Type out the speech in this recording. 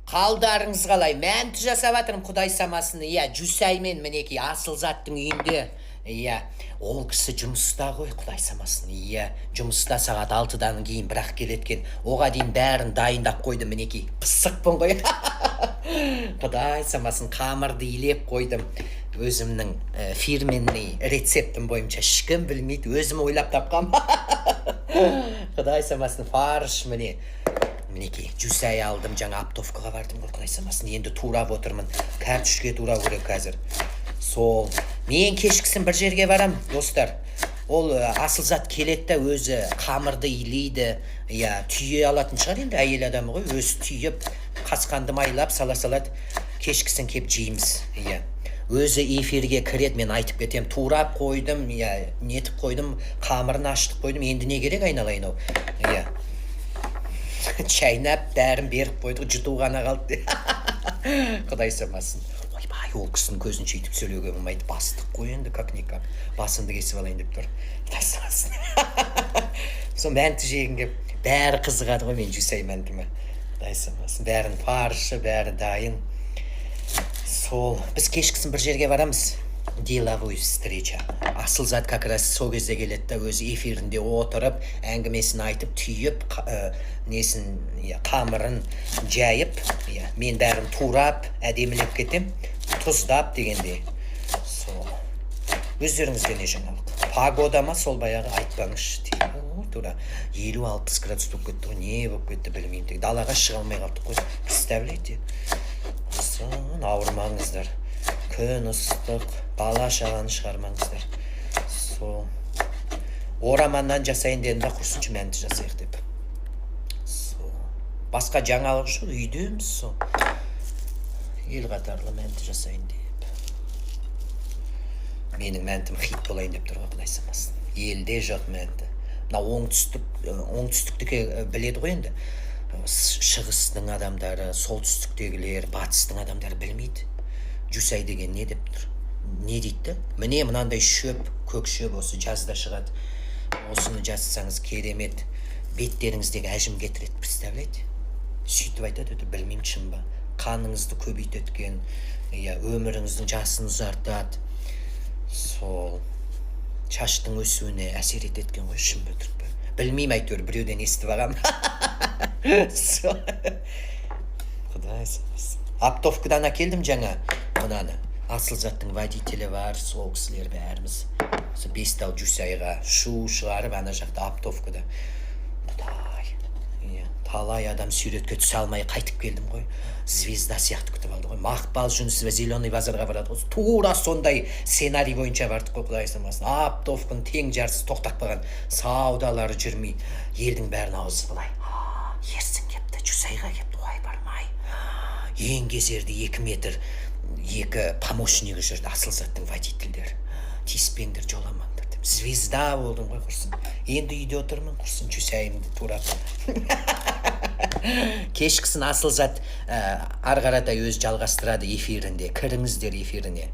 Қалдарыңыз қалай? Мәнті жасап жатырмын, құдай самасын. Иә, Жусаймен, мінекей, Асылзаттың үйінде. Иә, ол кісі жұмыста ғой, құдай самасын. Иә, жұмыста, сағат 6-дан кейін бірақ келеді екен. Оға дейін бәрін дайындап қойдым, мінекей. Пысықпын ғой, құдай самасын. Қамырды илеп қойдым өзімнің фирменный рецептім бойынша. Ешкім білмейді, өзім ойлап тапқам, құдай самасын. Фарш, міне, мінекей, жусай алдым. Жаңа оптовкаға бардым ғой, құдай самасын. Енді турап отырмын, картошка турау керек қазір. Сол, мен кешкісін бір жерге барам, достар. Ол Асылзат келеді да, өзі қамырды илейді. Иә, түйе алатын шығар енді, әйел адамы ғой, өзі түйіп, қасқанды майлап сала салады. Кешкісін кеп жейміз. Иә, өзі эфирге кіреді, мен айтып кетемін: турап қойдым, иә, нетіп қойдым, қамырын ашытып қойдым. Енді не керек, айналайын ау? Иә, шайнап, бәрін беріп қойдық, жұту ғана қалды, құдай самасын. Ойбай, ол кісінің көзінше өйтіп сөйлеуге болмайды, бастық қой енді, как никак басымды кесіп алайын деп тұр, құдай самасын. Сол мәнті жегім келіп, бәрі қызығады ғой мен жусай мәнтіме, құдай самасын. Бәрін, фаршы, бәрі дайын. Сол, біз кешкісін бір жерге барамыз, деловой встреча. Асылзат как раз сол кезде келеді да, өзі эфирінде отырып, әңгімесін айтып, түйіп, несін, иә, қамырын жайып, иә, мен бәрін турап, әдемілеп кетем, тұздап дегендей. Сол, өздеріңізде не жаңалық? Погода ма, сол баяғы, айтпаңызшы. Ой, тура 50-60 градус болып кетті ғой. Не болып кетті, білмеймін. Тек далаға шыға алмай қалдық қой, представляете? Сосын ауырмаңыздар, күн ыстық, бала шағаны шығармаңыздар. Сол, ораманнан жасайын дедім да, құрсыншы, мәнті жасайық деп. Сол, басқа жаңалық жоқ, үйдеміз. Сол, ел қатарлы мәнті жасайын деп. Менің мәнтім хит болайын деп тұр ғой, құдай самасын. Елде жоқ мәнті. Мына оңтүстік, оңтүстіктікі біледі ғой енді. Шығыстың адамдары, солтүстіктегілер, батыстың адамдары білмейді, жусай деген не деп тұр, не дейді да. Міне, мынандай шөп, көк шөп, осы жазда шығады. Осыны жазсаңыз, керемет, беттеріңіздегі әжім кетіреді, представляете? Сөйтіп айтады өте, білмеймін, шын ба. Қаныңызды көбейтеді екен, иә, өміріңіздің жасын ұзартады. Сол, шаштың өсуіне әсер етеді екен ғой. Шын ба, өтірік пе, білмеймін, әйтеуір біреуден естіп алғанмын. Сол, құдай сақтасын. Оптовкадан әкелдім жаңа мынаны. Асылзаттың водителі бар, сол кісілер, бәріміз сол бес тал жусайға шу шығарып ана жақта, оптовкада. Құдай, иә, талай адам суретке түсе алмай қайтып келдім ғой. Звезда сияқты күтіп алды ғой. Мақпал Жүнісова Зеленый базарға барады ғой, тура сондай сценарий бойынша бардық қой, құдай сақтасын. Оптовканың тең жартысы тоқтап қалған, саудалары жүрмей, елдің бәрінің аузы былай: «Ерсін кепті, жусайға кепті, ой, бармай». Еңгезерді 2 метр екі помощнигі жүрді, Асылзаттың водительдері. «Тиіспеңдер, жоламаңдар», – деп. Звезда болдым ғой, құрсын. Енді үйде отырмын, құрсын, жусайымды турап. Кешкісін Асылзат ары қаратай өзі жалғастырады эфирінде, кіріңіздер эфиріне.